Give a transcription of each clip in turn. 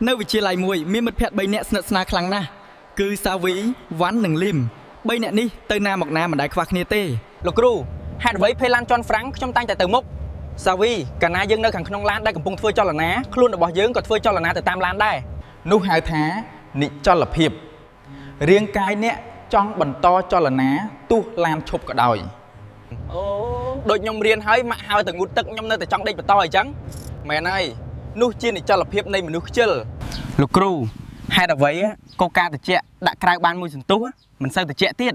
នៅវិទ្យាល័យមួយមានមិត្តភ័ក្តិ3នាក់ស្និទ្ធស្នាលខ្លាំងណាស់គឺសាវីវ៉ាន់និងលឹម3នាក់នេះទៅណាមកណាមិនដែលខ្វះគ្នាទេលោកគ្រូហេតុអ្វីពេលឡានជន់ហ្វ្រាំងខ្ញុំតែងតែទៅមុខសាវីកាលណាយើងនៅខាងក្នុងឡានដែលកំពុងធ្វើចលនាខ្លួនរបស់យើងក៏ធ្វើចលនាទៅតាមឡានដែរនោះហៅថានិចលភាពរាងកាយអ្នកចង់បន្តចលនាទោះឡានឈប់ក៏ដោយអូដូចខ្ញុំរៀនហើយម៉ាក់ហើយទៅងូតទឹកខ្ញុំនៅតែចង់ដេកបន្តអញ្ចឹងមែនហើយនោះជានិចលភាពនៃមនុស្សខ្ជិលលោកគ្រូហេតុអ្វីកូកាតិចដាក់ក្រៅបានមួយសន្ទុះមិនសូវតិចទៀត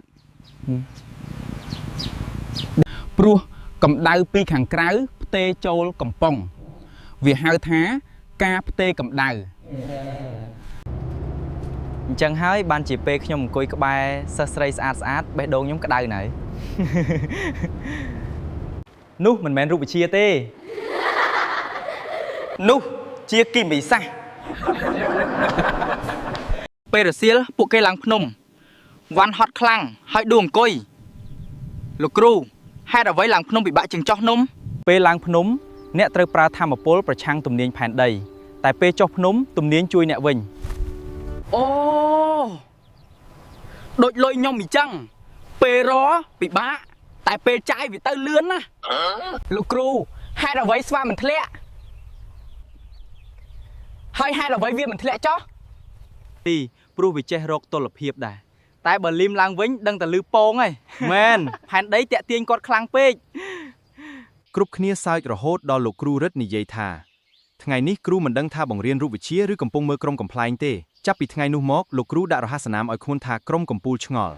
ព្រោះកម្ដៅពីខាងក្រៅផ្ទេចូលកំប៉ុងវាហៅថាការផ្ទេកម្ដៅអញ្ចឹងហើយបានជាពេលខ្ញុំអង្គុយក្បែរសិស្សស្រីស្អាតស្អាតបេះដូងខ្ញុំក្ដៅនៅនោះមិនមែនរូបវិទ្យាទេនោះជាគីមីសាស្ត្រពេលរសៀលពួកគេឡើងភ្នំវ៉ាន់ហត់ខ្លាំងហើយដួអង្គុយលោកគ្រូហេតុអ្វីឡើងភ្នំពិបាកជាងចុះនំពេលឡើងភ្នំអ្នកត្រូវប្រើធម្មពលប្រឆាំងទំនាញផែនដីតែពេលចុះភ្នំទំនាញជួយអ្នកវិញអូដូចលុយខ្ញុំអញ្ចឹងពេលរពិបាកតែពេលចាយវាទៅលឿនណាលោកគ្រូហេតុអ្វីស្វាមិនធ្លាក់ហើយហេតុអ្វីវាមិនធ្លាក់ចុះទីព្រោះវាចេះរកតុលភាពដែរតែបើលីមឡើងវិញដឹងតែលឺពងហើយមែនផែនដីតាក់ទាញគាត់ខ្លាំងពេក គ្រប់គ្នាសើចរហូតដល់លោកគ្រូរិទ្ធនិយាយថាថ្ងៃនេះគ្រូមិនដឹងថាបង្រៀនរូបវិទ្យាឬកំពុងមើលក្រុមកំប្លែងទេចាប់ពីថ្ងៃនោះមកលោកគ្រូដាក់រហស្សនាមឲ្យខ្លួនថាក្រុមកំពូលឆ្ងល់។